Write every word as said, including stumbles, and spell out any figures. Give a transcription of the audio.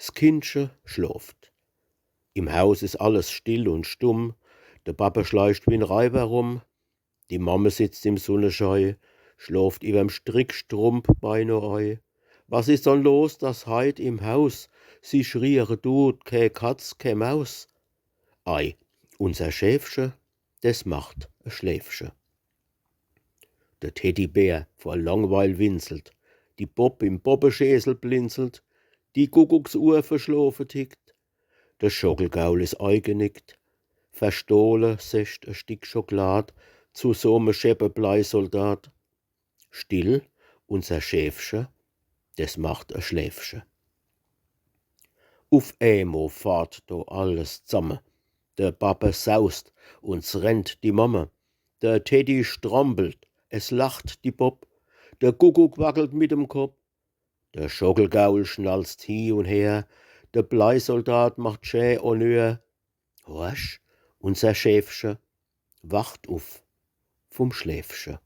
S Kindche schlooft. Im Haus is alles still un stumm. De Babbe schleicht wie'n Reiber rum. Die Mamme sitzt im Sunneschei, schlooft iwwerm Strickstrump beino ei. Was is dann los, dass heit im Haus sich riere dut kä Katz, kä Maus? Ei, unser Schäfche, des macht e Schläfche. De Teddybär vor Langweil winselt, die Bopp im Bobbeschäsel blinzelt, die Guckucksuhr verschloofe tickt, de Schockelgaul is eigenickt, verstohle secht e Stick Schoklad zu so me scheppe Bleisoldat. Still, unser Schäfche, des macht e Schläfche. Uf eemo fahrt do alles zamme. De Babbe saust un s rennt die Mamme. De Teddy strampelt, es lacht die Bopp. De Guckuck wackelt mit dem Kopp. De Schockelgaul schnalzt hie un her. De Bleisoldat macht schä Honneur. Horch, unser Schäfche wacht uf vum Schläfche.